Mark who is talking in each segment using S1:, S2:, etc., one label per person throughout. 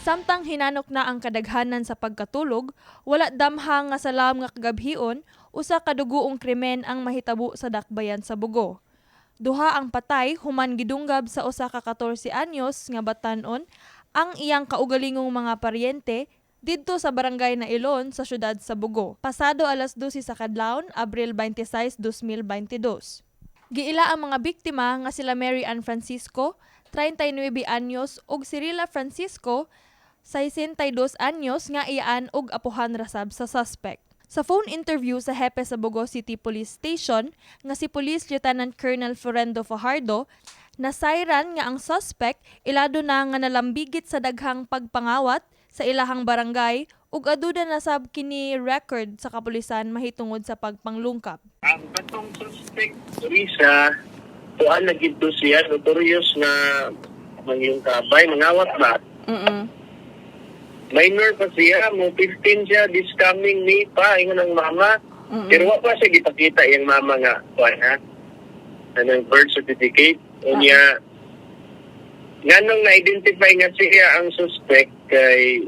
S1: Samtang hinanok na ang kadaghanan sa pagkatulog, wala damha nga sa lawom nga kagabhion, usa ka dugoong krimen ang mahitabo sa dakbayan sa Bogo. Duha ang patay human gidunggab sa usa ka 14 anyos nga batan-on ang iyang kaugalingong mga paryente didto sa barangay Nailon sa syudad sa Bogo. Pasado alas 12 sa kadlawon, Abril 26, 2022. Giila ang mga biktima nga sila Mary Ann Francisco, 39 anyos, ug Cirila Francisco, 62 anyos, nga iyaan og apuhan rasab sa suspect. Sa phone interview sa hepe sa Bogo City Police Station nga si Police Lieutenant Colonel Florendo Fajardo, nasayran nga ang suspect ilado na nga nalambigit sa daghang pagpangawat sa ilahang barangay ug aduna na sab kini record sa kapulisan mahitungod sa pagpanglungkab.
S2: Ang katong suspect, Risa, kuan na gid to siya, notorious nga mangyungkabay, mangawat ba? Minor pa siya, mo 15 siya this coming May pa, ingon ang mama. Pero wa pa siya gipakita iyang mama nga, kuan ha, anong birth certificate. Unya, nganong na-identify nga siya ang suspect kay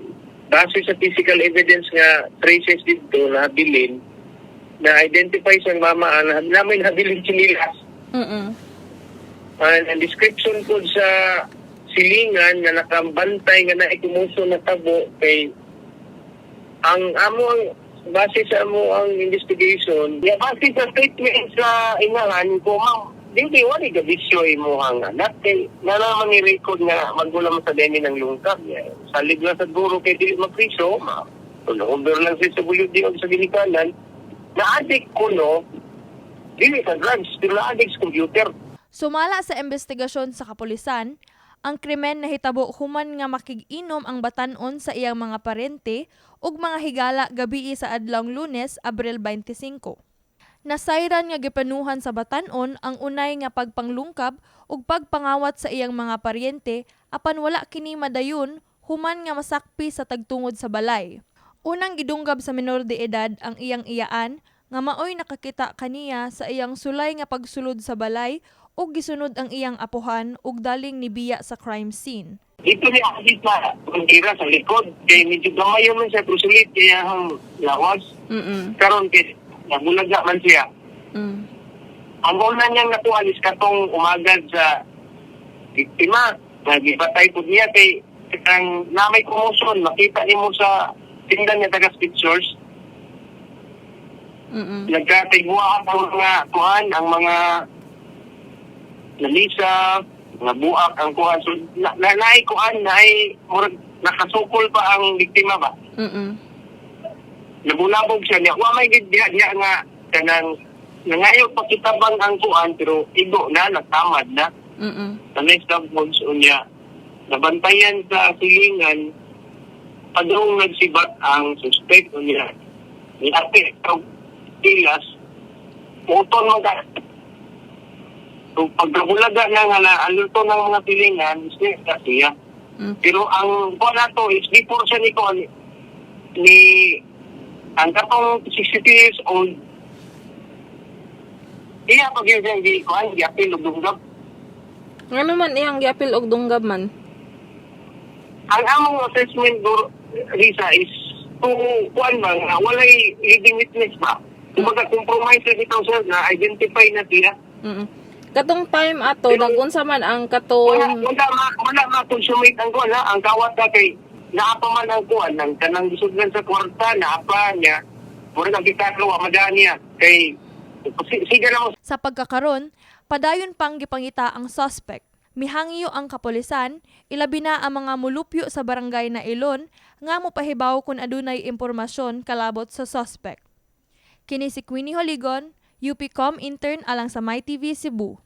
S2: base sa physical evidence nga traces dito na habilin, na-identify siyang mama ang namin habilin sinilas. And ang description ko sa silingan nga nakambantay nga naikumuso na tabo kay ang amo ang base sa amo ang investigation ya, base sa statement sa inahan ko, ma'am, dili wala gabisyo imuhang anak kay na naman ni record nga magulang sa deni ng lungkab ya. Salig lang sa guro kay dili mapriso ma over lang sa WD o sa ginikanan na addict ko, no, dili sa drugs pero na addict sa computer.
S1: Sumala sa investigasyon sa kapulisan, ang krimen nahitabo human nga makig-inom ang batan-on sa iyang mga parente ug mga higala gabii sa adlawng Lunes, Abril 25. Nasayran nga gipanuhan sa batan-on ang unay nga pagpanglungkab ug pagpangawat sa iyang mga paryente apan wala kini madayon human nga masakpi sa tagtungod sa balay. Unang gidunggab sa menor de edad ang iyang iyaan nga maoy nakakita kaniya sa iyang sulay nga pagsulod sa balay ug gisunod ang iyang apuhan ug daling nibiya sa crime scene.
S2: Ito ni Adi sa bandira sa likod. Kay medyo gamayo man siya, pero sulit kaya ang lawas. Karon kay nabulaga man siya. Ang una niyang nakuha is katong umagad sa biktima. Nagipatay po niya kay ang namay kumoson, makita nimo sa tingnan niya tagas pictures. Nagkatigwa ang mga kuan, ang mga lamisa, mga buak ang kuan. So, naay kuan, naay, murag, nakasukol pa ang biktima ba? Nabulabog siya niya. Wa may gid diha diha nga kanang nangayo pa kitabang ang kuan pero igo na, nagtamad na. Sa next months unya, nabantayan sa silingan padung nagsibat ang suspect. Unya ni ate og tilas moton man ka. So pagkabulaga na nga na aluto ng mga silingan siya siya. Pero ang kuan nato is before siya ni kuan ni ang katong 62 years old, iya pag yun siyang gi kuan giapil og dunggab.
S3: Ngano man iyang giapil og dunggab man?
S2: Ang among assessment dur Risa is kung kuan ba nga walay leading witness ba, kumbaga compromise sa bitaw sir na identify na siya.
S3: Katong time ato nagunsa man ang katong
S2: Wala ma consummate ang kuan ha, ang kawat ka kay naa pa man ang kuan ang kanang gisudlan sa kwarta, naa pa niya, mura nang kita wa madaan niya kay siga na mo.
S1: Sa pagkakaron, padayon pang gipangita ang suspect. Mihangyo ang kapulisan, ilabi na ang mga mulupyo sa barangay na Ilon nga mopahibaw kung adunay impormasyon kalabot sa suspect. Kini si Queenie Holigon, UPCOM intern alang sa MyTV Cebu.